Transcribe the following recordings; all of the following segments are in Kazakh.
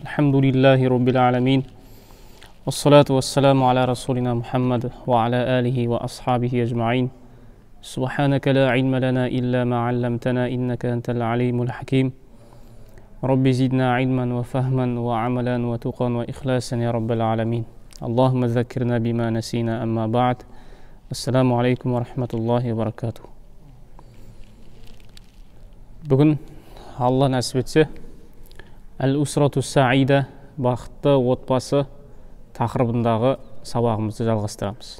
الحمد لله رب العالمين والصلاة والسلام على رسولنا محمد وعلى آله وأصحابه أجمعين. سبحانك لا علم لنا إلا ما علمتنا إنك أنت العليم الحكيم. رب زدنا علما وفهما وعملا وتقا وإخلاصا يا رب العالمين. اللهم ذكرنا بما نسينا. أما بعد، السلام عليكم ورحمة الله وبركاته. Бүгін Алла нәсіп етсе, Әл-Усрату Саида, бақытты отбасы тақырыбындағы сабағымызды жалғастырамыз.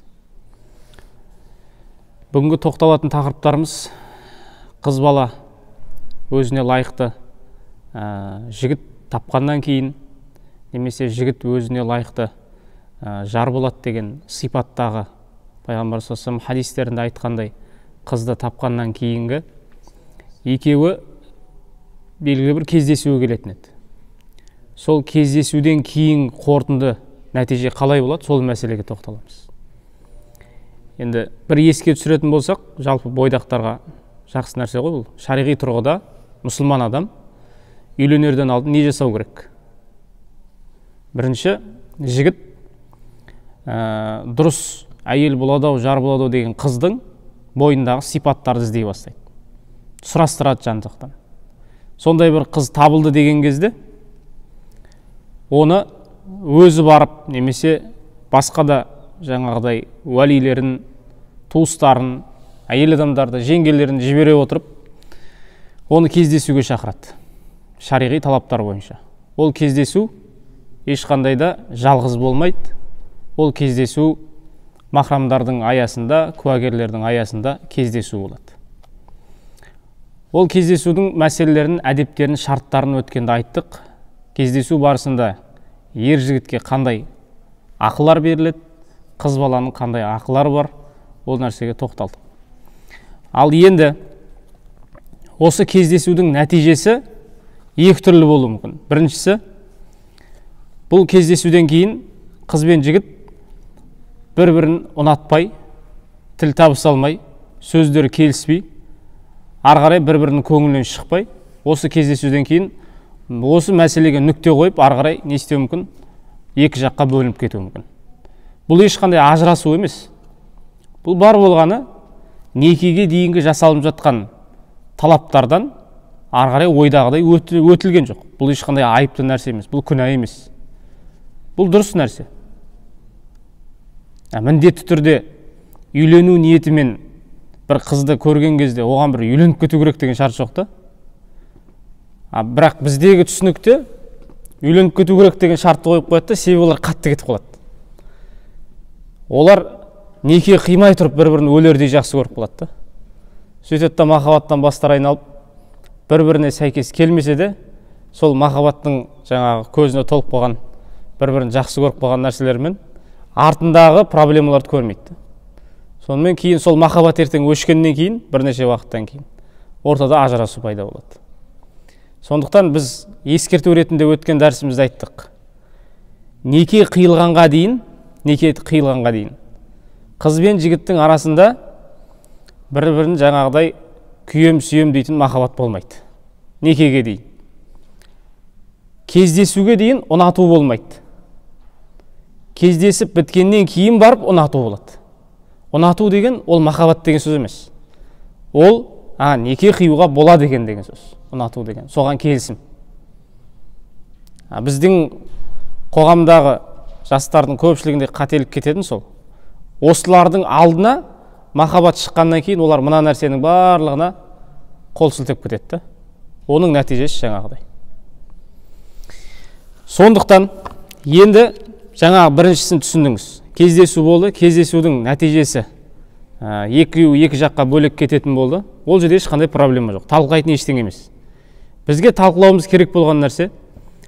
Бүгінгі тоқталатын тақырыптарымыз: қыз бала өзіне лайықты жігіт тапқаннан кейін, немесе жігіт өзіне лайықты жар болады деген сипаттағы пайғамбар саллаллаху алейхи вассалам хадистерінде айтқандай, қызды тапқаннан кейінгі екеуі белгілі бір кездесуге келетін еді. Сол кездесуден кейін қорытынды нәтиже қалай болады, сол мәселеге тоқталамыз. Енді бір еске түсіретін болсақ, жалпы бойдақтарға жақсы нәрсе ғой бұл. Шариғи тұрғыда мұсылман адам үйленерден алдын не жасау керек? Бірінші, жігіт дұрыс әйел болады ау, жар болады ау деген қыздың бойындағы сипаттарды іздей бастайды. Сұрастырады жан-жақтан. Сондай бір қыз табылды деген кезде оны өзі барып, немесе басқа да жаңағыдай уәлилерін, туыстарын, әйел адамдарды, жеңгелерін жібере отырып, оны кездесуге шақырады. Шариғи талаптар бойынша. Ол кездесу ешқандай да жалғыз болмайды. Ол кездесу махрамдардың аясында, куәгерлердің аясында кездесу болады. Ол кездесудің мәселелерін, әдептерін, шарттарын өткенде айттық. Кездесу барысында ер жігітке қандай ақылар беріледі, қыз баланың қандай ақылары бар, ол нәрсеге тоқталдық. Ал енді осы кездесудің нәтижесі екі түрлі болуы мүмкін. Біріншісі, бұл кездесуден кейін қыз бен жігіт бір-бірін ұнатпай, тіл табыса алмай, сөздері келіспей, ары қарай бір-бірінің көңілінен шықпай, осы кездесуден кейін осы мәселеге нүкте қойып, ары қарай не істеуі мүмкін? Екі жаққа бөлініп кетуі мүмкін. Бұл ешқандай ажырасу емес. Бұл бар болғаны некеге дейінгі жасалып жатқан талаптардан ары қарай ойдағыдай өтілген жоқ. Бұл ешқандай айыпты нәрсе емес, бұл күнә емес. Бұл дұрыс нәрсе. Міндетті түрде үйлену ниетімен бір қызды көрген кезде оған бір үйленіп кету керек деген шарт жоқ та. Бірақ біздегі түсінікте үйленіп кету керек деген шартты қойып қояды да, себебі олар қатты кетіп қалады. Олар неке қимай тұрып бір-бірін өлердей жақсы көріп қалады да. Сөйтеді да махаббаттан бастары айналып, бір-біріне сәйкес келмесе де, сол махаббаттың жаңағы көзіне толып қалған, бір-бірін жақсы көріп қалған нәрселермен артындағы проблемаларды көрмейді. Сонымен кейін сол махаббат ертең өшкеннен кейін, бірнеше уақыттан кейін ортада ажырасу пайда болады. Сондықтан біз ескерту ретінде өткен дәрісімізде айттық. Неке қиылғанға дейін, неке қиылғанға дейін қыз бен жігіттің арасында бір-бірін жаңағыдай күйем сүйем дейтін махаббат болмайды. Некеге дейін. Кездесуге дейін ұнату болмайды. Кездесіп біткеннен кейін барып ұнату болады. Ұнату деген ол махаббат деген сөз емес. Ол неке қиюға болады екен деген сөз. Ұнату деген. Соған келісім. Біздің қоғамдағы жастардың көпшілігінде қателік кететін сол. Осылардың алдына махаббат шыққаннан кейін олар мына нәрсенің барлығына қол сілтеп кетеді. Оның нәтижесі жаңағыдай. Сондықтан енді жаңағы біріншісін түсіндіңіз. Кездесу болды, кездесудің нәтижесі екеуі екі жаққа бөлек кететін болды. Ол жерде ешқандай проблема жоқ, талқылайтын ештеңе емес. Бізге талқылауымыз керек болған нәрсе,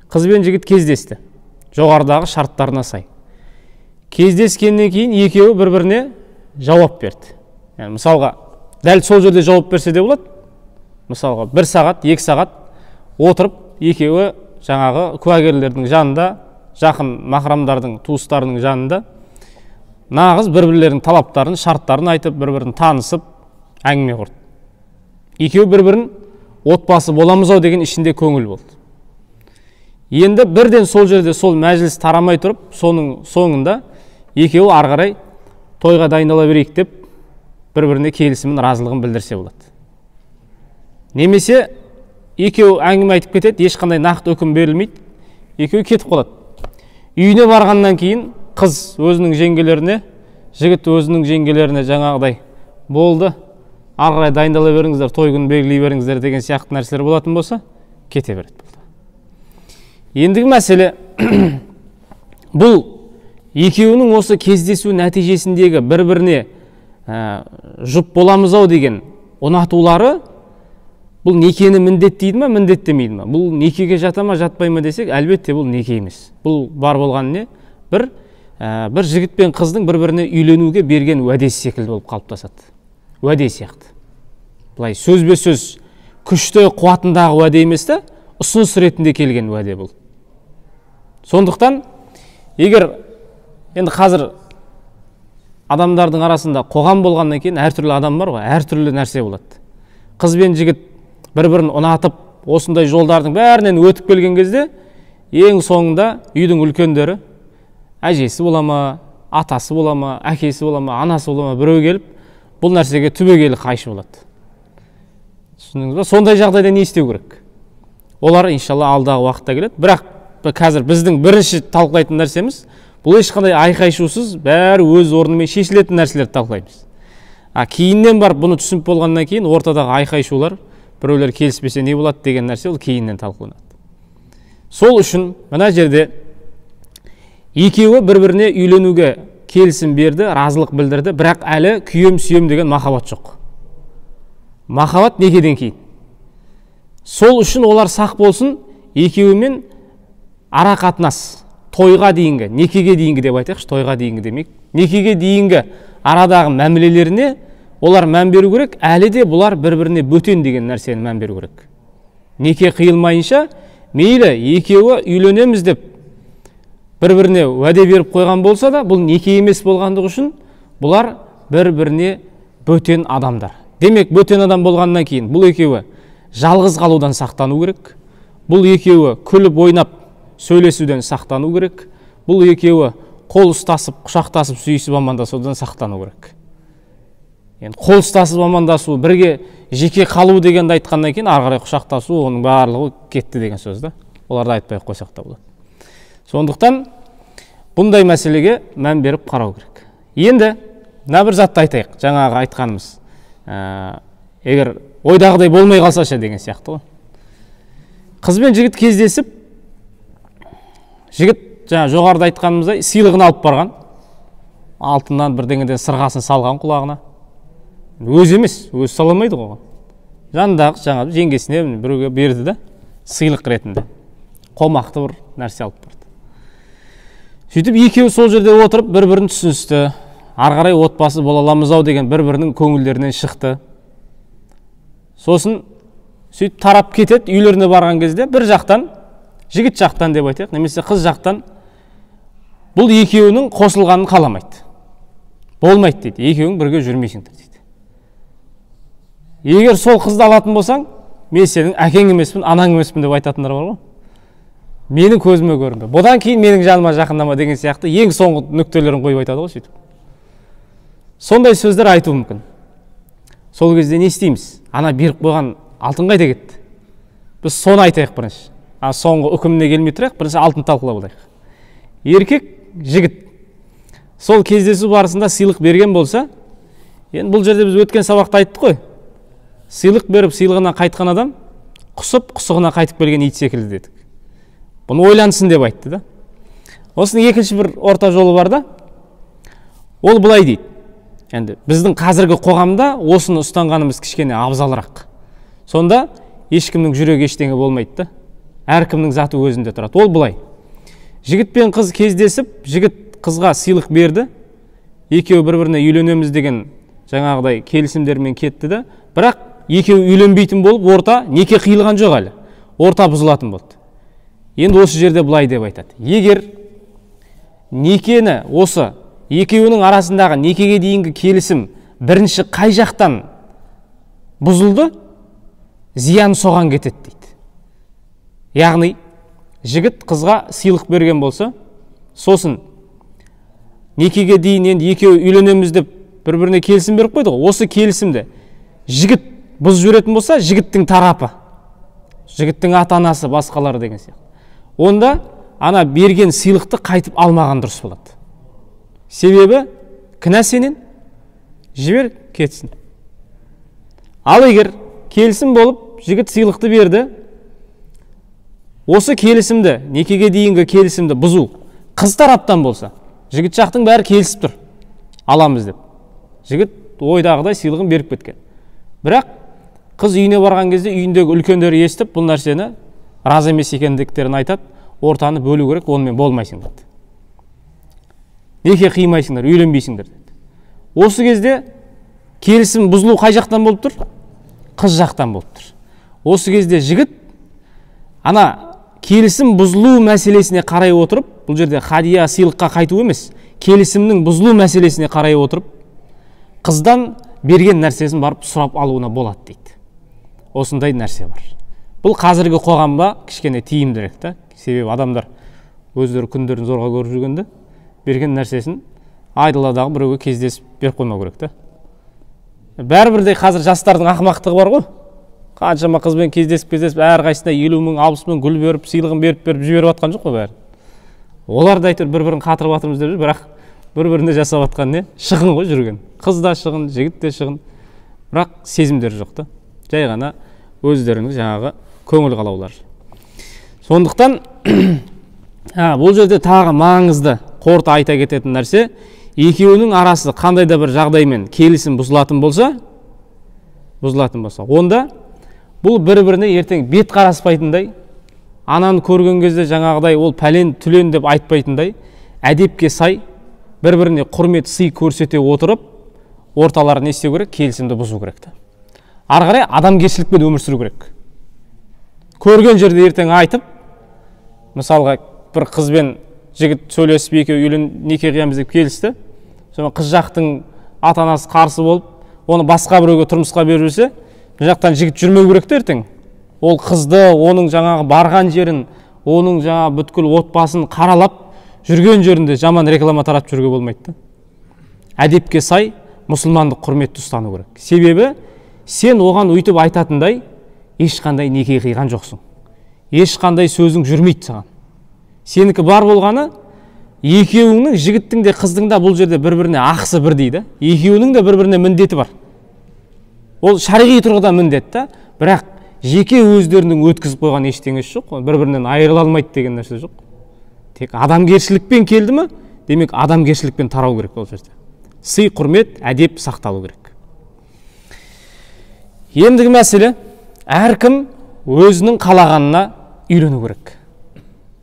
қыз бен жігіт кездесті, жоғарыдағы шарттарына сай. Кездескеннен кейін екеуі бір-біріне жауап берді. Яғни, мысалға, дәл сол жерде жауап берсе де болады. Мысалға, 1 сағат, 2 сағат отырып, екеуі жаңағы куәгерлердің жанында, жақын махрамдардың, туыстарының жанында нағыз бір-бірлерінің талаптарын, шарттарын айтып, бір-бірін танысып, әңгіме құрды. Екеуі бір-бірін отбасы боламыз ау деген ішінде көңіл болды. Енді бірден сол жерде сол мәжіліс тарамай тұрып, соның соңында екеуі ары қарай тойға дайындала берейік деп бір-біріне келісімін, разылығын білдірсе болады. Немесе екеуі әңгіме айтып кетеді, ешқандай нақты үкім берілмейді, екеуі кетіп қалады. Үйіне барғаннан кейін қыз өзінің жеңгелеріне, жігіт өзінің жеңгелеріне жаңағыдай болды, ары қарай дайындала беріңіздер, той күнін белгілей беріңіздер деген сияқты нәрселер болатын болса, кете береді. Ендігі мәселе, бұл екеуінің осы кездесу нәтижесіндегі бір-біріне жұп боламыз ау деген ұнатулары, бұл некені міндеттейді ма, міндеттемейді ма? Бұл некеге жата ма, жатпай ма десек, әлбетте бұл неке емес. Бұл бар болған не? Бір жігіт пен қыздың бір-біріне үйленуге берген уәдесі секілді болып қалыптасады. Уәде сияқты. Былай сөзбе сөз күшті қуатындағы уәде емес та, ұсыныс ретінде келген уәде бұл. Сондықтан егер енді қазір адамдардың арасында қоғам болғаннан кейін әртүрлі адам бар ғой, әртүрлі нәрсе болады. Қыз бен жігіт бір-бірін ұнатып, осындай жолдардың бәрінен өтіп келген кезде, ең соңында үйдің үлкендері, әжесі бола ма, атасы бола ма, әкесі бола ма, анасы бола ма, біреу келіп, бұл нәрсеге түбегейлі қайшы болады. Түсіндіңіз ба? Сондай жағдайда не істеу керек? Олар иншалла алдағы уақытта келеді. Бірақ қазір біздің бірінші талқылайтын нәрсеміз, бұл ешқандай айқай-шусыз, бәрі өз орнымен шешілетін нәрселерді талқылаймыз. А кейіннен барып бұны түсініп болғаннан кейін ортадағы айқай-шулар, біреулер келіспесе не болады деген нәрсе, ол кейіннен талқыланады. Сол үшін мына жерде екеуі бір-біріне үйленуге келісім берді, разылық білдірді, бірақ әлі күйем сүйем деген махаббат жоқ. Махаббат некеден кейін. Сол үшін олар сақ болсын, екеуімен ара қатынас, тойға дейінгі, некеге дейінгі деп айтайықшы, тойға дейінгі демек, некеге дейінгі арадағы мәмілелеріне олар мән беру керек, әлі де бұлар бір-біріне бөтен деген нәрсені мән беру керек. Неке қиылмайынша, мейлі екеуі үйленеміз деп бір-біріне уәде беріп қойған болса да, бұл неке емес болғандығы үшін бұлар бір-біріне бөтен адамдар. Демек, бөтен адам болғаннан кейін бұл екеуі жалғыз қалудан сақтану керек, бұл екеуі күліп ойнап сөйлесуден сақтану керек, бұл екеуі қол ұстасып, құшақтасып, сүйісіп амандасудан сақтану керек. Енді қол ұстасып амандасу, бірге жеке қалу дегенді айтқаннан кейін ары қарай құшақтасу, оның барлығы кетті деген сөз да. Оларды айтпай ақ қойсақ та болады. Сондықтан бұндай мәселеге мән беріп қарау керек. Енді мына бір затты айтайық, жаңағы айтқанымыз. Егер ойдағыдай болмай қалсашы деген сияқты ғой. Қыз бен жігіт кездесіп, жігіт жаңа жоғарыда айтқанымыздай сыйлығын алып барған, алтыннан бірдеңеден сырғасын салған құлағына. Өзі емес, өзі сала алмайды ғой. Жанындағы жаңа жеңгесіне біреуге берді да, сыйлық ретінде қомақты бір нәрсе алып барды. Сөйтіп екеуі сол жерде отырып бір-бірін түсіністі. Ары қарай отбасы бола аламыз ау деген бір-бірінің көңілдерінен шықты. Сосын сөйтіп тарап кетеді, үйлеріне барған кезде бір жақтан, жігіт жақтан деп айтайық, немесе қыз жақтан бұл екеуінің қосылғанын қаламайды. Болмайды дейді, екеуің бірге жүрмейсіңдер дейді. Егер сол қызды алатын болсаң, мен сенің әкең емеспін, анаң емеспін деп айтатындар бар ғой. Менің көзіме көрінбе. Бұдан кейін менің жаныма жақындама деген сияқты ең соңғы нүктелерін қойып айтады ғой сөйтіп. Сондай сөздер айтуы мүмкін. Сол кезде не істейміз? Ана беріп қойған алтын қайда кетті? Біз соны айтайық бірінші. А соңғы үкіміне келмей тұрайық, бірінші алтын талқылап алайық. Еркек, жігіт сол кездесу барысында сыйлық берген болса, енді бұл жерде біз өткен сабақта айттық қой. Сыйлық беріп сыйлығына қайтқан адам құсып құсығына қайтып келген ит секілді дедік. Бұны ойлансын деп айтты да. Осының екінші бір орта жолы бар да. Ол былай дейді. Енді біздің қазіргі қоғамда осыны ұстанғанымыз кішкене абзалырақ. Сонда ешкімнің жүрегі ештеңе болмайды да. Әркімнің заты өзінде тұрады. Ол былай. Жігіт пен қыз кездесіп, жігіт қызға сыйлық берді. Екеуі бір-біріне үйленеміз деген жаңағыдай келісімдермен кетті да. Бірақ екеуі үйленбейтін болып, орта неке қиылған жоқ әлі. Орта бұзылатын болды. Енді осы жерде былай деп айтады. Егер некені осы екеуінің арасындағы некеге дейінгі келісім бірінші қай жақтан бұзылды, зиян соған кетеді дейді. Яғни Жігіт қызға сыйлық берген болса, сосын некеге дейін енді екеуі үйленеміз деп бір-біріне келісім беріп қойды ғой. Осы келісімді жігіт бұзып жіберетін болса, жігіттің тарапы, жігіттің ата-анасы, басқалары деген сияқты, онда ана берген сыйлықты қайтып алмаған дұрыс болады. Себебі кінә сенен, жібер кетсін. Ал егер келісім болып, жігіт сыйлықты берді, осы келісімді, некеге дейінгі келісімді бұзу қыз тараптан болса, жігіт жақтың бәрі келісіп тұр, аламыз деп. Жігіт ойдағыдай сыйлығын беріп кеткен. Бірақ қыз үйіне барған кезде үйіндегі үлкендері естіп, бұл нәрсені разы емес екендіктерін айтады, ортаны бөлу керек, онымен болмайсың деді. Неке қимайсыңдар, үйленбейсіңдер деді. Осы кезде келісім бұзылу қай жақтан болып тұр? Қыз жақтан болып тұр. Осы кезде жігіт ана келісім бұзылу мәселесіне қарай отырып, бұл жерде хадия сыйлыққа қайту емес, келісімнің бұзылу мәселесіне қарай отырып, қыздан берген нәрсесін барып сұрап алуына болады дейді. Осындай нәрсе бар. Бұл қазіргі қоғамда кішкене тиімдірек та. Себебі адамдар өздері күндерін зорға көріп жүргенде берген нәрсесін айдаладағы біреуге кездесіп беріп қоймау керек та. Бәрібір де қазір жастардың ақымақтығы бар ғой. Қаншама қызбен кездесіп әрқайсысына 50 мың, 60 мың гүл беріп, сыйлығын беріп жіберіп жатқан жоқ қой бәрін. Олар да әйтеуір бір-бірін қатырып жатырмыз деп жүр, бірақ бір-біріне жасап жатқан не? Шығын ғой жүрген. Қыз да шығын, жігіт те шығын. Бірақ сезімдері жоқ та. Жай ғана өздерінің жаңағы көңіл қалаулары. Сондықтан бұл жерде тағы маңызды қорыта айта кететін нәрсе, екеуінің арасы қандай да бір жағдаймен келісім бұзылатын болса, онда бұл бір-біріне ертең бет қараспайтындай, ананы көрген кезде жаңағыдай ол пәлен түлен деп айтпайтындай, әдепке сай бір-біріне құрмет сый көрсете отырып, орталары не істеу керек? Келісімді бұзу керек та. Ары қарай адамгершілікпен өмір сүру керек. Көрген жерде ертең айтып, мысалға бір қызбен жігіт сөйлесіп екеуі үйлен неке қиямыз деп келісті. Сонымен қыз жақтың ата-анасы қарсы болып, оны басқа біреуге тұрмысқа беріп жүрсе, мына жақтан жігіт жүрмеу керек те ертең. Ол қызды, оның жаңағы барған жерін, оның жаңағы бүткіл отбасын қаралап, жүрген жерінде жаман реклама таратып жүруге болмайды да. Әдепке сай мұсылмандық құрметті ұстану керек. Себебі сен оған өйтіп айтатындай ешқандай неке қиған жоқсың. Ешқандай сөзің жүрмейді саған. Сенікі бар болғаны екеуіңнің, жігіттің де қыздың да бұл жерде бір-біріне ақысы бірдей да. Екеуінің де бір-біріне міндеті бар. Ол шариғи тұрғыдан міндет та, бірақ жеке өздерінің өткізіп қойған ештеңесі жоқ, бір-бірінен айырыла алмайды деген нәрсе жоқ. Тек адамгершілікпен келді ме, демек адамгершілікпен тарау керек ол жерде. Сый, құрмет, әдеп сақталу керек. Ендігі мәселе, әркім өзінің қалағанына үйрену керек.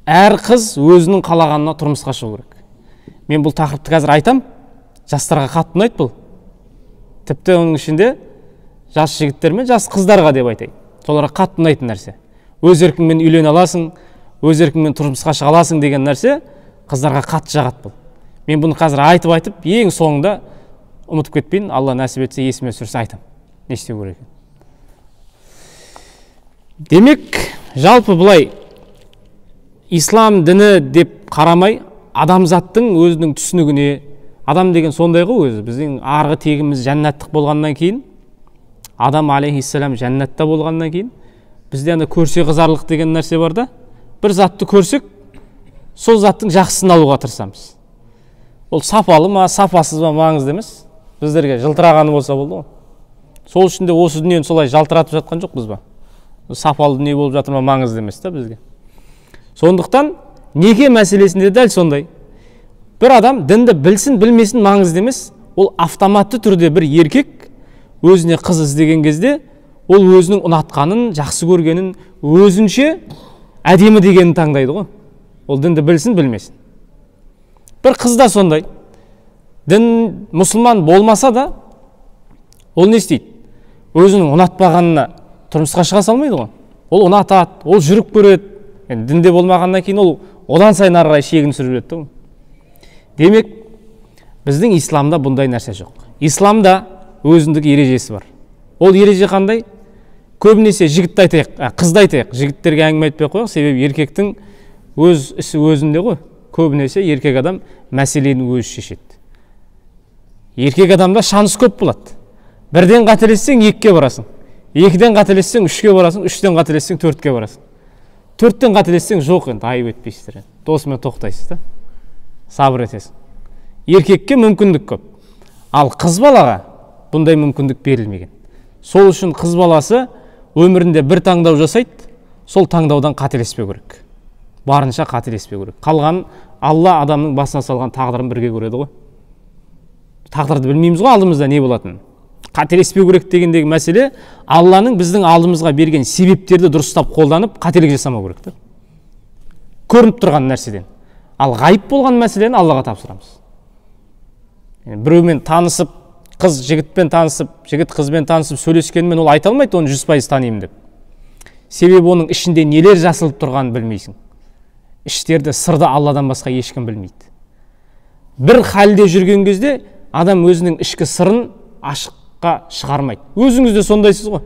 Әр қыз өзінің қалағанына тұрмысқа шығу керек. Мен бұл тақырыпты қазір айтам, жастарға қатты ұнайды бұл. Тіпті оның ішінде жас жігіттер мен жас қыздарға деп айтайын. Соларға қатты ұнайтын нәрсе. Өз еркіңмен үйлене аласың, өз еркіңмен тұрмысқа шыға аласың деген нәрсе қыздарға қатты жағады бұл. Мен бұны қазір айтып, ең соңында ұмытып кетпейін, Алла нәсіп етсе, есіме түсірсе айтам. Не істеу керек екен. Демек, жалпы былай ислам діні деп қарамай, адамзаттың өзінің түсінігіне, адам деген сондай ғой өзі, біздің арғы тегіміз жәннаттық болғаннан кейін, Адам алейхиссалам жәннатта болғаннан кейін, бізде ана көрсе қызарлық деген нәрсе бар да, бір затты көрсек, сол заттың жақсысын алуға тырысамыз. Ол сапалы ма, сапасыз ба маңызды емес, біздерге жылтырағаны болса болды ғой. Сол үшін де осы дүниені солай жалтыратып жатқан жоқпыз ба? Сапалы дүние болып жатыр ма маңызды емес та бізге. Сондықтан неке мәселесінде дәл сондай. Бір адам дінді білсін, білмесін маңызды емес, ол автоматты түрде бір еркек өзіне қыз іздеген кезде, ол өзінің ұнатқанын, жақсы көргенін, өзінше әдемі дегенін таңдайды ғой. Ол дінді білсін, білмесін. Бір қыз да сондай. Дін мұсылман болмаса да, ол не істейді? Өзінің ұнатпағанына тұрмысқа шыға салмайды ғой. Ол ұнатады, ол жүріп көреді. Енді дінде болмағаннан кейін ол одан сайын ары қарай шегін сүріп жүреді ғой. Демек, біздің исламда бұндай нәрсе жоқ. Исламда өзіндік ережесі бар. Ол ереже қандай? Көбінесе жігітті айтайық, қызды айтайық. Жігіттерге әңгіме айтпай қояйық, себебі еркектің Өз ісі өзінде ғой. Көбінесе еркек адам мәселені өзі шешеді. Еркек адамда шанс көп болады. Бірден қателессең, екіге барасың. Екіден қателессең, үшке барасың. Үштен қателессең, төртке барасың. Төрттен қателессең, жоқ енді, айып етпейсіздер. Досымен тоқтайсыз да. Сабыр етесің. Еркекке мүмкіндік көп. Ал қыз балаға бұндай мүмкіндік берілмеген. Сол үшін қыз баласы өмірінде бір таңдау жасайды, сол таңдаудан қателеспеу керек. Барынша қателеспеу керек. Қалған Алла адамның басына салған тағдырын бірге көреді ғой. Тағдырды білмейміз ғой алдымызда не болатынын. Қателеспеу керек дегендегі мәселе, Алланың біздің алдымызға берген себептерді дұрыстап қолданып, қателік жасамау керек та. Көрініп тұрған нәрседен. Ал ғайып болған мәселені Аллаға тапсырамыз. Біреумен танысып, қыз жігітпен танысып, жігіт қызбен танысып сөйлескенімен ол айта алмайды оны 100% танимын деп. Себебі оның ішінде нелер жасалып тұрғанын білмейсің. Іштерді, сырды Алладан басқа ешкім білмейді. Бір халде жүрген кезде адам өзінің ішкі сырын ашыққа шығармайды. Өзіңіз де сондайсыз ғой.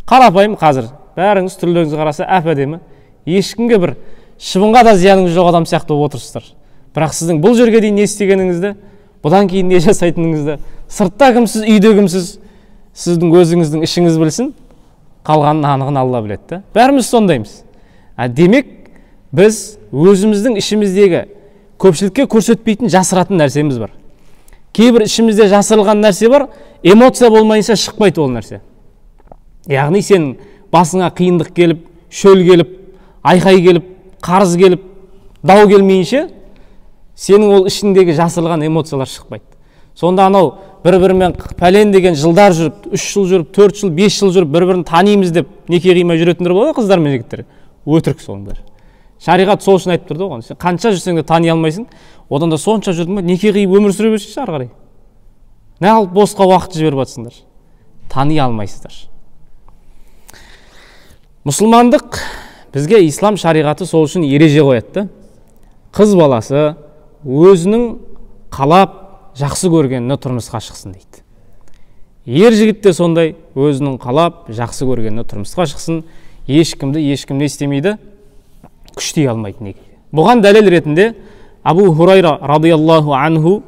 Қарапайым қазір бәріңіз түрлеріңізге қараса әп-әдемі, ешкімге бір шыбынға да зияныңыз жоқ адам сияқты болып отырсыздар. Бірақ сіздің бұл жерге дейін не істегеніңізді, бұдан кейін не жасайтыныңызды, сыртта кімсіз, үйде кімсіз, сіздің өзіңіздің ішіңіз білсін, қалғанын анығын Алла біледі да. Бәріміз сондаймыз. Демек, біз өзіміздің ішіміздегі көпшілікке көрсетпейтін жасыратын нәрсеміз бар. Кейбір ішімізде жасырылған нәрсе бар, эмоция болмайынша шықпайды ол нәрсе. Яғни сен басыңа қиындық келіп, шөл келіп, айқай келіп, қарыз келіп, дау келмейінше, сенің ол ішіндегі жасырылған эмоциялар шықпайды. Сонда анау бір-бірімен пәлен деген жылдар жүріп, 3 жыл жүріп, 4 жыл, 5 жыл жүріп, бір-бірін танимыз деп неке қимай жүретіндер болады қыздар мен жігіттер. Өтірік соның бәрі. Шариғат сол үшін айтып тұрды ғой. Сен қанша жүрсең де тани алмайсың, одан да сонша жүрдің бе, неке қиып өмір сүре берсейші ары қарай. Неғып босқа уақыт жіберіп жатсыңдар? Тани алмайсыздар. Мұсылмандық бізге ислам шариғаты сол үшін ереже қояды да. Қыз баласы өзінің қалап жақсы көргеніне тұрмысқа шықсын дейді. Ер жігіт те сондай, өзінің қалап жақсы көргеніне тұрмысқа шықсын, ешкімді ешкім не істемейді, күштей алмайды неге. Бұған дәлел ретінде Абу Хурайра радиаллаху анху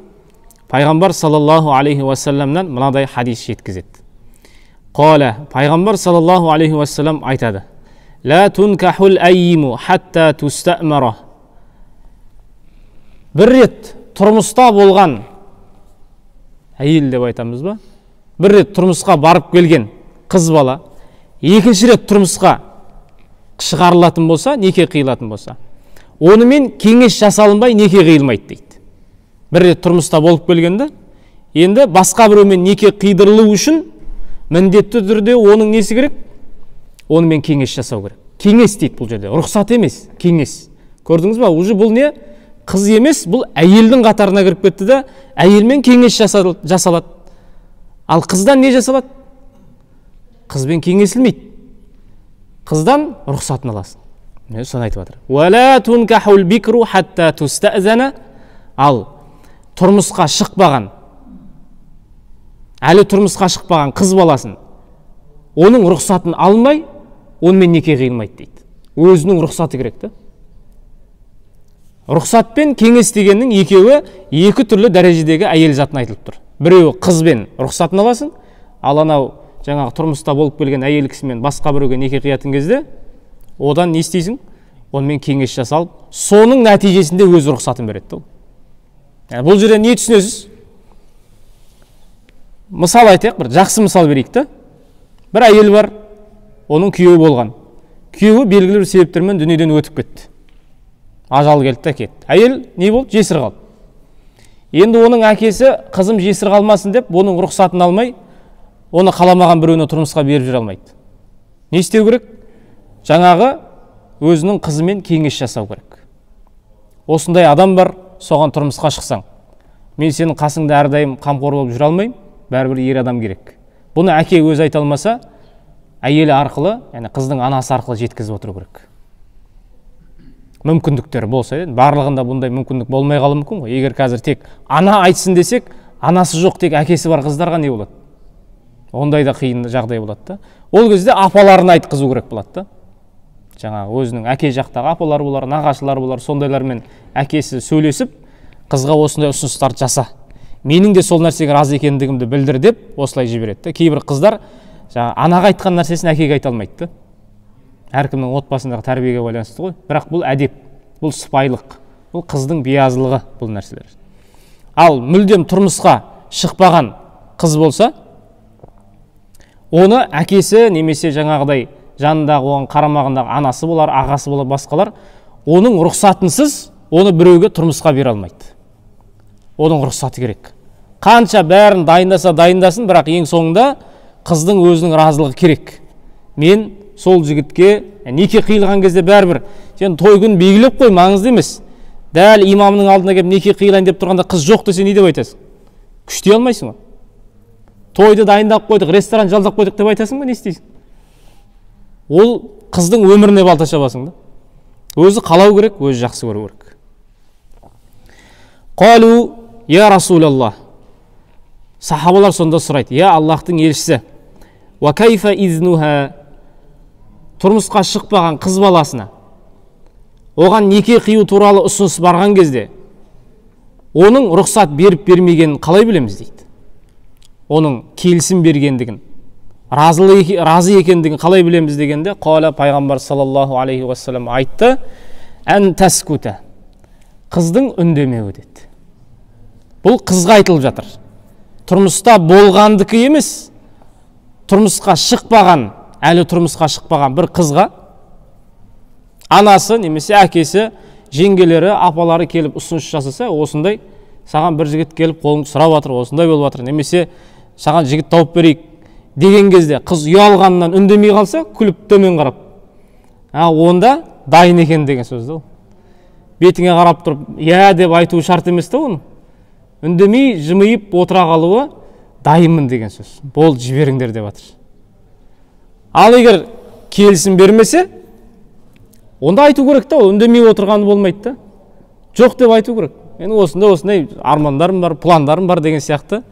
пайғамбар саллаллаху алейхи уассаламнан мынадай хадис жеткізеді. Қала, пайғамбар саллаллаху алейхи уассалам айтады: «Ла тункахул айиму хатта тустамара». Бір рет тұрмыста болған әйел деп айтамыз ба? Бір рет тұрмысқа барып келген қыз бала екінші рет тұрмысқа шығарылатын болса, неке қиылатын болса, онымен кеңес жасалынбай неке қиылмайды дейді. Бір рет тұрмыста болып келгенде, енді басқа біреумен неке қидырылу үшін міндетті түрде оның несі керек? Онымен кеңес жасау керек. Кеңес дейді бұл жерде, рұқсат емес, кеңес. Көрдіңіз ба? Уже бұл не? Қыз емес, бұл әйелдің қатарына кіріп кетті да, әйелмен кеңес жасалады. Ал қыздан не жасалады? Қызбен кеңесілмейді. Қыздан рұқсатын аласың. Міне соны айтып жатыр. «Уәлә тункахул бикру хатта тустазана». Ал тұрмысқа шықпаған, әлі тұрмысқа шықпаған қыз баласын оның рұқсатын алмай, онымен неке қиылмайды дейді. Өзінің рұқсаты керек та. Рұқсат пен кеңес дегеннің екеуі екі түрлі дәрежедегі әйел затын айтылып тұр. Біреуі қызбен рұқсатын аласың, ал анау жаңағы тұрмыста болып келген әйел кісімен басқа біреуге неке қиятын кезде одан не істейсің? Онымен кеңес жасалып, соның нәтижесінде өз рұқсатын береді ол. Яғни бұл жерде не түсінесіз? Мысал айтайық, бір жақсы мысал берейік та. Бір әйел бар, оның күйеуі болған. Күйеуі белгілі бір себептермен дүниеден өтіп кетті. Ажал келді де кетті. Әйел не болды? Жесір қалды. Енді оның әкесі қызым жесір қалмасын деп, оның рұқсатын алмай, оны қаламаған біреуіне тұрмысқа беріп жүре алмайды. Не істеу керек? Жаңағы өзінің қызымен кеңес жасау керек. Осындай адам бар, соған тұрмысқа шықсаң, мен сенің қасыңда әрдайым қамқор болып жүре алмаймын, бәрібір ер адам керек. Бұны әке өзі айта алмаса, әйелі арқылы, яғни қыздың анасы арқылы жеткізіп отыру керек. Мүмкіндіктері болса, барлығында бұндай мүмкіндік болмай қалуы мүмкін ғой. Егер қазір тек ана айтсын десек, анасы жоқ, тек әкесі бар қыздарға не болады? Ондай да қиын жағдай болады да. Ол кезде апаларын айтқызу керек болады да. Жаңағы өзінің әке жақтағы апалары болар, нағашылары болар, сондайлармен әкесі сөйлесіп, қызға осындай ұсыныстарды жаса, менің де сол нәрсеге разы екендігімді білдір деп осылай жібереді. Кейбір қыздар жаңа анаға айтқан нәрсесін әкеге айта алмайды. Әркімнің отбасындағы тәрбиеге байланысты ғой. Бірақ бұл әдеп, бұл сыпайылық, бұл қыздың биязылығы, бұл нәрселер. Ал мүлдем тұрмысқа шықпаған қыз болса, оны әкесі немесе жаңағыдай жанындағы оған қарамағындағы анасы болар, ағасы болар, басқалар, оның рұқсатынсыз оны біреуге тұрмысқа бере алмайды. Оның рұқсаты керек. Қанша бәрін дайындаса дайындасын, бірақ ең соңында қыздың өзінің разылығы керек. Мен сол жігітке неке қиылған кезде бәрібір сен той күнін белгілеп қой, маңызды емес. Дәл имамның алдына келіп неке қиылайын деп тұрғанда қыз жоқ десе не деп айтасың? Күштей алмайсың ғой. Тойды дайындап қойдық, ресторан жалдап қойдық деп айтасың ба, не істейсің? Ол қыздың өміріне балта шабасың да. Өзі қалау керек, өзі жақсы көру керек. Қалу я Расулаллах. Сахабалар сонда сұрайды: я Аллахтың елшісі, уа кайфа изнуха, тұрмысқа шықпаған қыз баласына оған неке қию туралы ұсыныс барған кезде оның рұқсат беріп бермегенін қалай білеміз дейді. Оның келісім бергендігін, разы екендігін қалай білеміз дегенде, қала пайғамбар саллаллаху алейхи уассалам айтты: ән таскута, қыздың үндемеуі деді. Бұл қызға айтылып жатыр. Тұрмыста болғандікі емес, тұрмысқа шықпаған, әлі тұрмысқа шықпаған бір қызға анасы немесе әкесі, жеңгелері, апалары келіп ұсыныс жасаса, осындай саған бір жігіт келіп қолыңды сұрап жатыр, осындай болып жатыр, немесе саған жігіт тауып берейік деген кезде қыз ұялғаннан үндемей қалса, күліп төмен қарап, онда дайын екен деген сөз да ол. Бетіңе қарап тұрып, иә деп айтуы шарт емес та оның. Үндемей жымиып отыра қалуы дайынмын деген сөз. Болды, жіберіңдер деп жатыр. Ал егер келісім бермесе, онда айту керек та, ол үндемей отырғаны болмайды да. Жоқ деп айту керек. Менің осындай армандарым бар, пландарым бар деген сияқты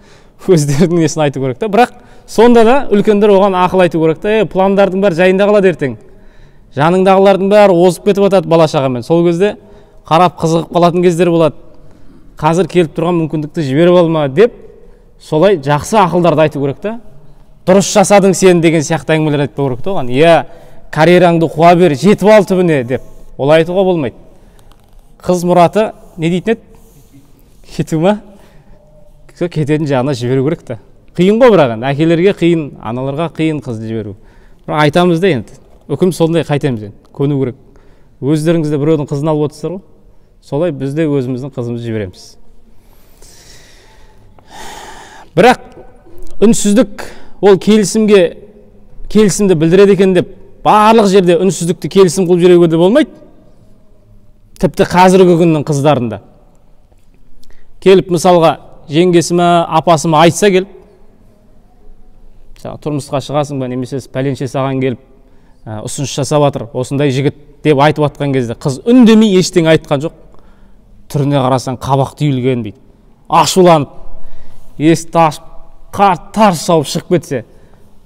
өздерінің несін айту керек та. Бірақ сонда да үлкендер оған ақыл айту керек та. Пландардың бәрі жайында қалады ертең. Жаныңдағылардың бәрі озып кетіп жатады бала шағамен. Сол кезде қарап қызығып қалатын кездер болады. Қазір келіп тұрған мүмкіндікті жіберіп алма деп солай жақсы ақылдарды айту керек та. Дұрыс жасадың сен деген сияқты әңгімелер айтпау керек та оған. Иә, карьераңды қуа бер, жетіп ал түбіне деп олай айтуға болмайды. Қыз мұраты не дейтін еді? Кету ма? Кететін жағына жіберу керек та. Қиын ғой бірақ енді, әкелерге қиын, аналарға қиын қызды жіберу. Бірақ айтамыз да енді, үкім сондай, қайтеміз енді, көну керек. Өздеріңіз де біреудің қызын алып отырсыздар ғой. Солай біз де өзіміздің қызымызды жібереміз. Бірақ үнсіздік ол келісімді білдіреді екен деп барлық жерде үнсіздікті келісім қылып жүруге де болмайды. Тіпті қазіргі күннің қыздарында келіп мысалға жеңгесі ме, апасы ма айтса келіп, тұрмысқа шығасың ба, немесе пәленше саған келіп ұсыныс жасап жатыр, осындай жігіт деп айтып жатқан кезде қыз үндемей ештеңе айтқан жоқ. Түріне қарасаң қабақ түйілген дейді. Ашуланып, есікті ашып, тарс шауып шығып кетсе,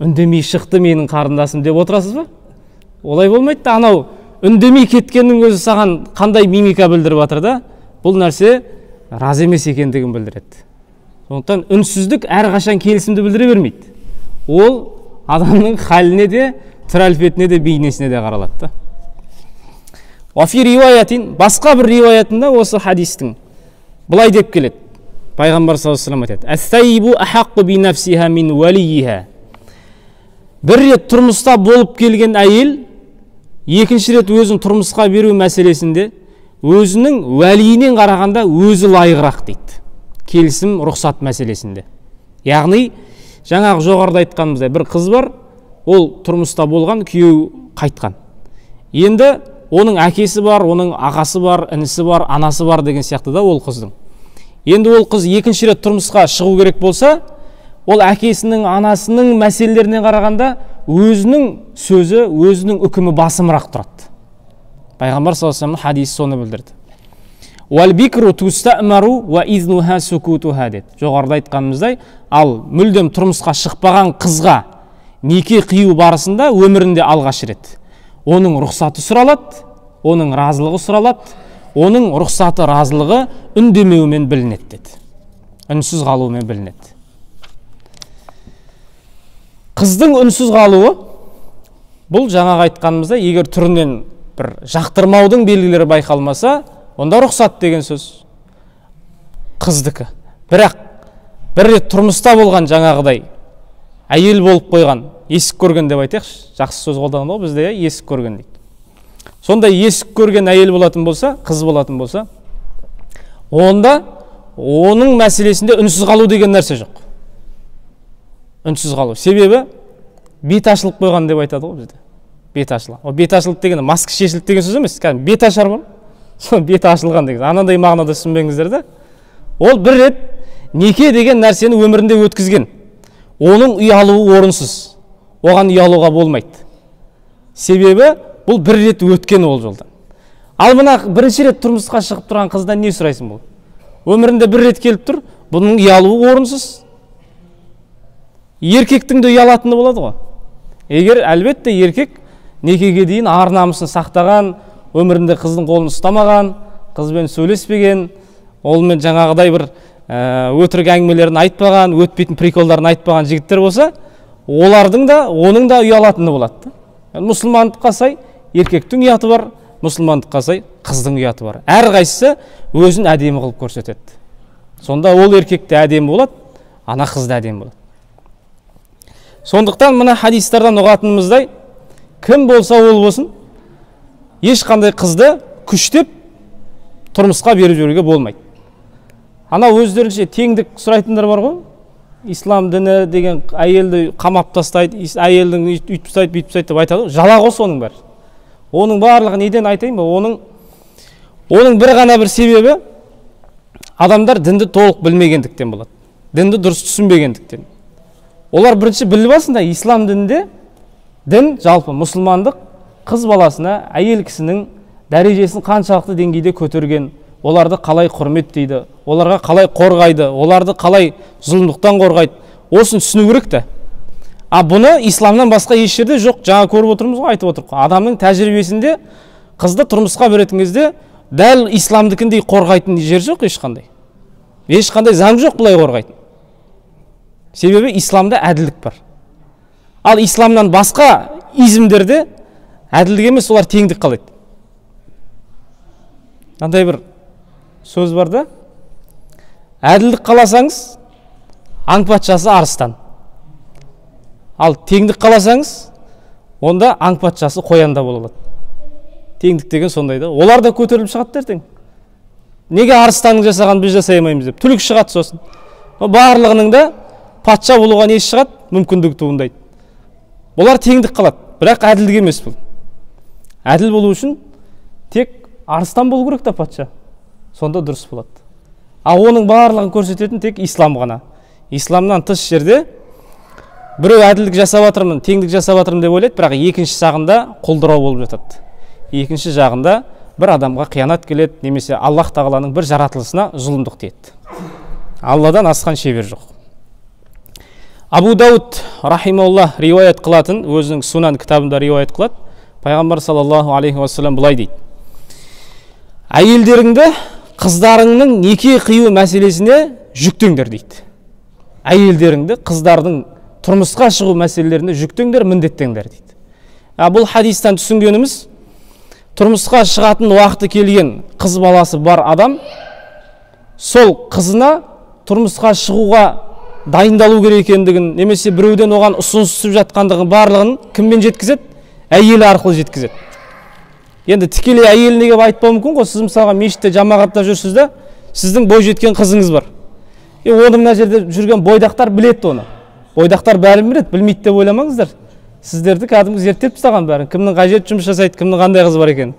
үндемей шықты менің қарындасым деп отырасыз ба? Олай болмайды да, анау үндемей кеткеннің өзі саған қандай мимика білдіріп жатыр да, бұл нәрсе разы емес екендігін білдіреді. Сондықтан үнсіздік әрқашан келісімді білдіре бермейді. Ол адамның халіне де, түр әлпетіне де, бейнесіне де қаралады да. Уафи риуаятин, басқа бір риуаятында осы хадистің былай деп келеді. Пайғамбар саллаллаху алейхи вассалам айтады: «Әс-сайибу ахаққу би нафсиха мин валийиха». Бір рет тұрмыста болып келген әйел екінші рет өзін тұрмысқа беру мәселесінде өзінің уәлиінен қарағанда өзі лайығырақ дейді. Келісім, рұқсат мәселесінде. Яғни, жаңағы жоғарыда айтқанымыздай бір қыз бар, ол тұрмыста болған, күйеуі қайтқан. Енді оның әкесі бар, оның ағасы бар, інісі бар, анасы бар деген сияқты да ол қыздың. Енді ол қыз екінші рет тұрмысқа шығу керек болса, ол әкесінің, анасының мәселелеріне қарағанда өзінің сөзі, өзінің үкімі басымырақ тұрады. Пайғамбар саллаллаху алейхи вассаламның хадисі соны білдірді. Уәл бикру тустамару уа изнуха сукутуха деді. Жоғарыда айтқанымыздай, ал мүлдем тұрмысқа шықпаған қызға неке қию барысында өмірінде алғаш рет Оның рұқсаты сұралады, оның разылығы сұралады, оның рұқсаты, разылығы үндемеумен білінеді деді. Үнсіз қалуымен білінеді. Қыздың үнсіз қалуы, бұл жаңағы айтқанымызда, егер түрінен бір жақтырмаудың белгілері байқалмаса, онда рұқсат деген сөз. Қыздікі. Бірақ бір рет тұрмыста болған жаңағыдай әйел болып қойған, есік көрген деп айтайықшы, жақсы сөз қолданады ғой бізде, есік көрген дейді. Сондай есік көрген әйел болатын болса, қыз болатын болса, онда оның мәселесінде үнсіз қалу деген нәрсе жоқ. Үнсіз қалу. Себебі бет ашылып қойған деп айтады ғой бізде. Бет ашылған. Ол бет ашылды деген маска шешілді деген сөз емес, кәдімгі бет ашар бар. Сол бет ашылған деген. Анандай мағынада түсінбеңіздер де. Ол бір рет неке деген нәрсені өмірінде өткізген. Оның ұялуы орынсыз. Оған ұялуға болмайды. Себебі бұл бір рет өткен ол жолдан. Ал мына бірінші рет тұрмысқа шығып тұрған қыздан не сұрайсың бұл? Өмірінде бір рет келіп тұр, бұның ұялуы орынсыз. Еркектің де ұялатыны болады ғой. Егер әлбетте еркек некеге дейін ар намысын сақтаған, өмірінде қыздың қолын ұстамаған, қызбен сөйлеспеген, олмен жаңағыдай бір өтірік әңгімелерін айтпаған, өтпейтін приколдарын айтпаған жігіттер болса, олардың да, оның да ұялатыны болады. Мұсылмандыққа сай еркектің ұяты бар, мұсылмандыққа сай қыздың ұяты бар. Әрқайсысы өзін әдемі қылып көрсетеді. Сонда ол еркек те әдемі болады, ана қыз да әдемі болады. Сондықтан мына хадистардан ұғатынымыздай, кім болса ол болсын, ешқандай қызды күштеп тұрмысқа беріп жіберуге болмайды. Ана өздерінше теңдік сұрайтындар бар ғой. Ислам діні деген әйелді қамап тастайды, әйелдің үйтіп тастайды, бүйтіп тастайды деп айтады. Жала ғой соның бәрі. Оның барлығы неден айтайын ба? Оның бір ғана бір себебі, адамдар дінді толық білмегендіктен болады. Дінді дұрыс түсінбегендіктен. Олар бірінші біліп алсын да, ислам дінінде дін жалпы мұсылмандық қыз баласына әйел кісінің дәрежесін қаншалықты деңгейде көтерген, оларды қалай құрметтейді, оларға қалай қорғайды, оларды қалай зұлымдықтан қорғайды, осыны түсіну керек та. А бұны исламнан басқа еш жерде жоқ. Жаңа көріп отырмыз ғой, айтып отырмыз. Адамның тәжірибесінде қызды тұрмысқа беретін кезде дәл исламдікіндей қорғайтын жер жоқ ешқандай. Ешқандай заң жоқ бұлай қорғайтын. Себебі исламда әділдік бар. Ал исламнан басқа измдерде әділдік емес, олар теңдік қалайды. Андай бір сөз бар да, әділдік қаласаңыз, аң патшасы арыстан. Ал теңдік қаласаңыз, онда аң патшасы қоянда бола алады. Теңдік деген сондай да. Олар да көтеріліп шығады ертең. Неге арыстанның жасаған біз жасай алмаймыз деп. Түлкі шығады сосын. Барлығының да патша болуға не шығады? Мүмкіндік туындайды. Олар теңдік қалады, бірақ әділдік емес бұл. Әділ болу үшін тек арыстан болу керек та патша. Сонда дұрыс болады. Ал оның барлығын көрсететін тек ислам ғана. Исламнан тыс жерде біреу әділдік жасап жатырмын, теңдік жасап жатырмын деп ойлайды, бірақ екінші жағында құлдырау болып жатады. Екінші жағында бір адамға қиянат келеді, немесе Аллах тағаланың бір жаратылысына зұлымдық тиеді. Алладан асқан шебер жоқ. Абу Дауд рахимауллах риуаят қылатын, өзінің Сунан кітабында риуаят қылады. Пайғамбар саллаллаху алейхи уассалам былай дейді: әйелдеріңді қыздарыңның неке қию мәселесіне жүктеңдер дейді. Әйелдеріңді қыздардың тұрмысқа шығу мәселелеріне жүктеңдер, міндеттеңдер дейді. Бұл хадистан түсінгеніміз, тұрмысқа шығатын уақыты келген қыз баласы бар адам сол қызына тұрмысқа шығуға дайындалу керек екендігін, немесе біреуден оған ұсыныс түсіп жатқандығын барлығын кіммен жеткізеді? Әйелі арқылы жеткізеді. Енді тікелей әйеліне келіп айтпауы мүмкін ғой. Сіз мысалға мешітте жамағатта жүрсіз да, сіздің бой жеткен қызыңыз бар. Оны мына жерде жүрген бойдақтар біледі оны. Бойдақтар бәрін біледі, білмейді деп ойламаңыздар. Сіздерді кәдімгі зерттеп тастаған бәрін. Кімнің қай жерде жұмыс жасайды, кімнің қандай қызы бар екенін.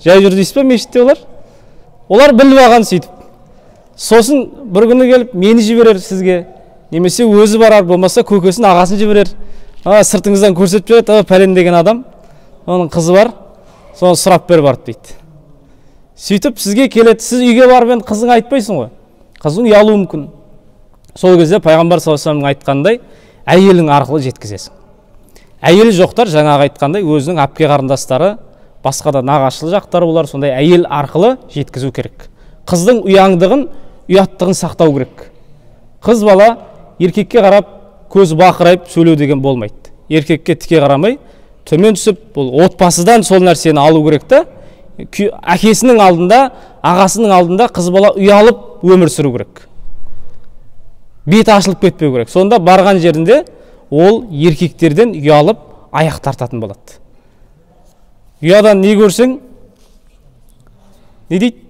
Жай жүр дейсіз бе мешітте олар? Олар біліп алған сөйтіп. Сосын бір күні келіп мені жіберер сізге, немесе өзі барар, болмаса көкесін, ағасын жіберер. Сыртыңыздан көрсетіп жібереді, пәлен деген адам, оның қызы бар, соны сұрап бер барып дейді. Сөйтіп сізге келеді, сіз үйге барып енді қызыңа айтпайсың ғой. Қызың ұялуы мүмкін. Сол кезде пайғамбар саллаллаху алейхи вассаламның айтқанындай, әйелің арқылы жеткізесің. Әйелі жоқтар жаңағы айтқандай өзінің әпке қарындастары, басқа да нағашылы жақтары болар, сондай әйел арқылы жеткізу керек. Қыздың ұяңдығын, ұяттығын сақтау керек. Қыз бала еркекке қарап көзі бақырайып сөйлеу деген болмайды. Еркекке тіке қарамай төмен түсіп, бұл отбасыдан сол нәрсені алу керек та. Әкесінің алдында, ағасының алдында қыз бала ұялып өмір сүру керек. Беті ашылып кетпеу керек. Сонда барған жерінде ол еркектерден ұялып аяқ тартатын болады. Ұядан не көрсең, не дейді?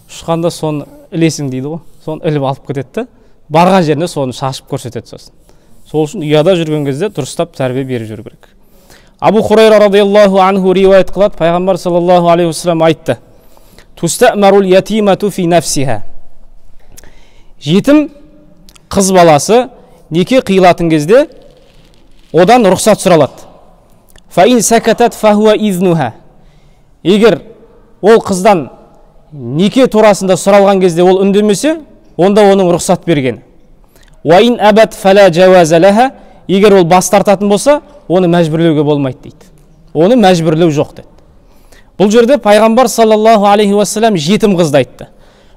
Ұшқанда соны ілесің дейді ғой. Соны іліп алып кетеді. Барған жерінде соны шашып көрсетеді сосын. Сол үшін ұяда жүрген кезде дұрыстап тәрбие беріп жүру керек. Абу Хурайра радиаллаху анху риуаят қылады, пайғамбар саллаллаху алейхи уассалам айтты: «Тустамарул ятимату фи нафсиха». Жетім қыз баласы неке қиылатын кезде одан рұқсат сұралады. Фа ин сакатат фахуа изнуха. Егер ол қыздан неке турасында сұралған кезде ол үндемесе, онда оның рұқсат бергені. Уа ин абат фала жауаза лаха. Егер ол бас тартатын болса, оны мәжбүрлеуге болмайды дейді. Оны мәжбүрлеу жоқ деді. Бұл жерде пайғамбар саллаллаху алейхи уассалам жетім қызды айтты.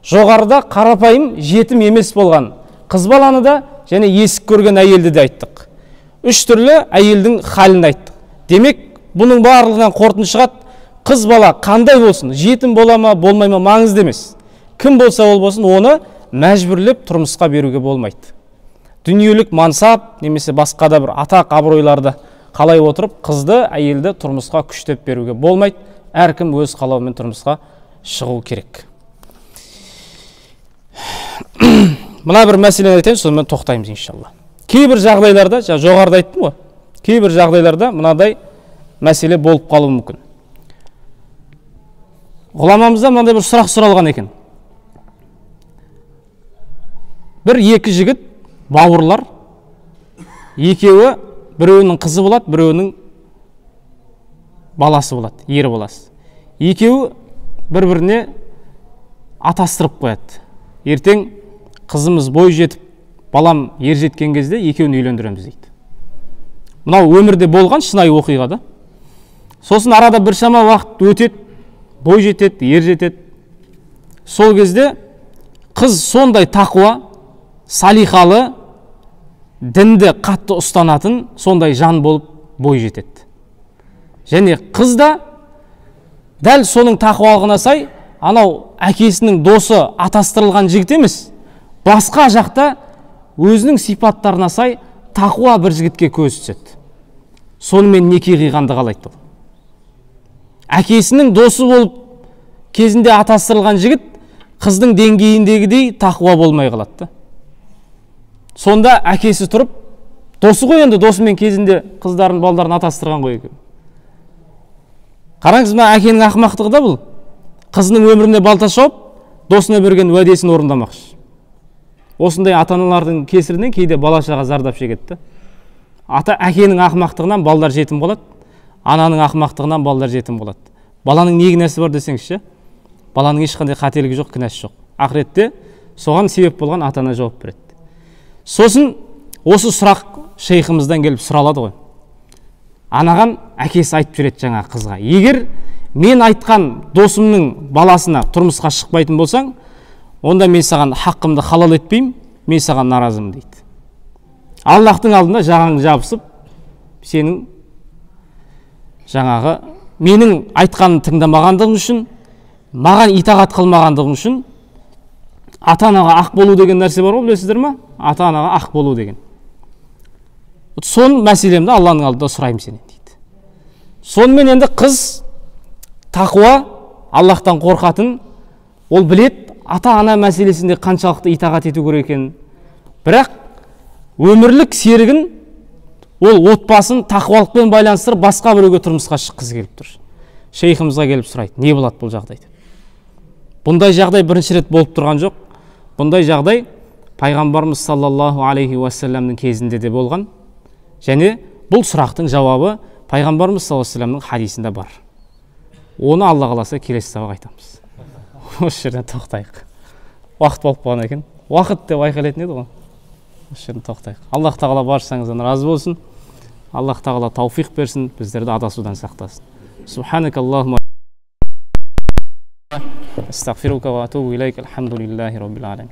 Жоғарыда қарапайым жетім емес болған қыз баланы да және есік көрген әйелді де айттық. Үш түрлі әйелдің халін айттық. Демек, бұның барлығынан қорытынды шығады. Қыз бала қандай болсын, жетім бола ма, болмай ма, маңызды емес. Кім болса ол болсын, оны мәжбүрлеп тұрмысқа беруге болмайды. Дүниелік мансап немесе басқа да бір атақ абыройларды қалай отырып, қызды, әйелді тұрмысқа күштеп беруге болмайды. Әркім өз қалауымен тұрмысқа шығу керек. Мына бір мәселені айтайын, сонымен тоқтаймыз иншалла. Кейбір жағдайларда, жоғарыда айттым ғой, кейбір жағдайларда мынадай мәселе болып қалуы мүмкін. Ғұламамыздан мынандай бір сұрақ сұралған екен. Бір екі жігіт, бауырлар, екеуі біреуінің қызы болады, біреуінің баласы болады, ер баласы. Екеуі бір-біріне атастырып қояды. Ертең қызымыз бой жетіп, балам ер жеткен кезде екеуін үйлендіреміз дейді. Мынау өмірде болған шынайы оқиға да. Сосын арада біршама уақыт өтеді, бой жетеді, ер жетеді. Сол кезде қыз сондай тақуа, салиқалы, дінді қатты ұстанатын сондай жан болып бой жетеді. Және қыз да дәл соның тақуалығына сай, анау әкесінің досы атастырылған жігіт емес, басқа жақта өзінің сипаттарына сай тақуа бір жігітке көз түседі. Сонымен неке қиғанды қалайды ол. Әкесінің досы болып кезінде атастырылған жігіт қыздың деңгейіндегідей тақуа болмай қалады. Сонда әкесі тұрып, досы ғой енді, досымен кезінде қыздарын, балдарын атастырған ғой екен. Қараңыз, мына әкенің ақымақтығы да бұл. Қызының өміріне балта шауып, досына берген уәдесін орындамақшы. Осындай ата-аналардың кесірінен кейде бала шаға зардап шегеді. Ата әкенің ақымақтығынан балдар жетім болады, ананың ақымақтығынан балдар жетім болады. Баланың не кінәсі бар десеңізші, баланың ешқандай қателігі жоқ, кінәсі жоқ. Ақыретте соған себеп болған ата-ана жауап береді. Сосын осы сұрақ шейхымыздан келіп сұралады ғой. Анаған әкесі айтып жүреді жаңа қызға: егер мен айтқан досымның баласына тұрмысқа шықпайтын болсаң, онда мен саған хақымды халал етпеймін, мен саған наразымын дейді. Аллахтың алдында жағаң жабысып, сенің жаңағы менің айтқанымды тыңдамағандығың үшін, маған итағат қылмағандығың үшін, ата-анаға ақ болу деген нәрсе бар ғой, білесіздер ма? Ата-анаға ақ болу деген. Сон мәселемді Алланың алдында сұраймын сенен дейді. Сонымен енді қыз тақуа, Аллахтан қорқатын, ол білет ата-ана мәселесінде қаншалықты итағат ету керек екенін. Бірақ өмірлік серігін, ол отбасын тақуалықпен байланыстырып басқа біреуге тұрмысқа шыққысы келіп тұр. Шейхімізге келіп сұрайды, не болады бұл жағдай деп. Бұндай жағдай бірінші рет болып тұрған жоқ. Бұндай жағдай пайғамбарымыз саллаллаху алейхи уассаламның кезінде де болған. Және бұл сұрақтың жауабы пайғамбарымыз саллаллаху алейхи уассаламның хадисінде бар. Оны Алла қаласа келесі сабақ айтамыз. Осы жерден тоқтайық. Уақыт болып қалған екен. Уақыт деп айқайлайтын еді ғой. Осы жерден тоқтайық. Аллах тағала баршаңыздан разы болсын. Аллах тағала тауфиқ берсін, біздерді адасудан сақтасын. Субханакаллахума астағфирука ва атубу илейк. Альхамдулиллахи роббил аламин.